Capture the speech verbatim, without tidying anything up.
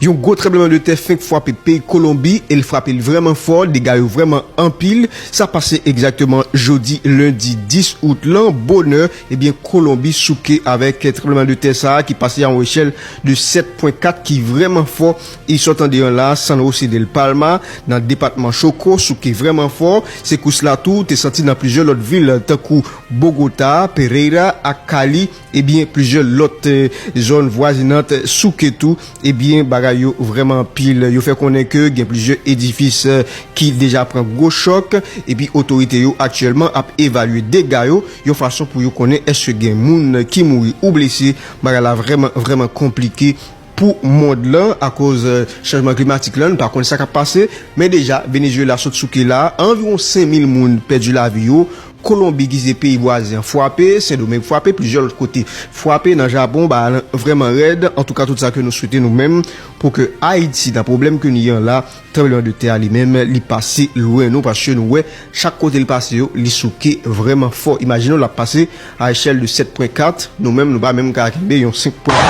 Yon gwo tranblemanntè fenk frape peyi Kolonbi e l frape l vrèman fò, dega yo vrèman anpil. Sa pase egzakteman jodi lendi dis out lan, bonè. Ebyen, Kolonbi souke avèk tranblemanntè sa a ki pase a yon echèl de sèt pwen kat ki vrèman fò. Isit w tande an la, San José del Palma, nan depatman Chocó, souke vrèman fò. Sekous la tou te santi nan plizyè lòt vil, tankou Bogota, Pereira ak Cali. Ebyen, plizyè lòt, eh, zòn vwazinant souke tou. Ebyen, bagay yo vrèman anpil. Yo fè konnen ke gen plizyè edifis, eh, ki deja pran gwo chòk. Epi otorite yo aktyèlman ap evalye dega yo, yon fason pou yo konnen èske gen moun ki mouri ou blese. Bagay la vrèman, vrèman konplike pou mond lan akoz, eh, chanjman klimatik lan. Nou pa konn sa k ap pase. Men deja, Venezuela sot souke la, anviwon senk mil moun pèdi lavi yo. Kolonbi ki se peyi vwazen an frape, Sendomeng frape, plizyè lòt kote frape, nan Japon, bagay lan vrèman rèd. Antouka, tout sa ke nou swete nou menm, pou ke Ayiti, nan pwoblèm ke nou ye an la, tranblemanntè a li menm, li pase lwen nou, paske nou wè, chak kote l pase yo, li souke vrèman fò. Imajine w, l ap pase a echèl de sèt pwen kat, nou menm, nou pa menm ka kenbe yon senk pwen.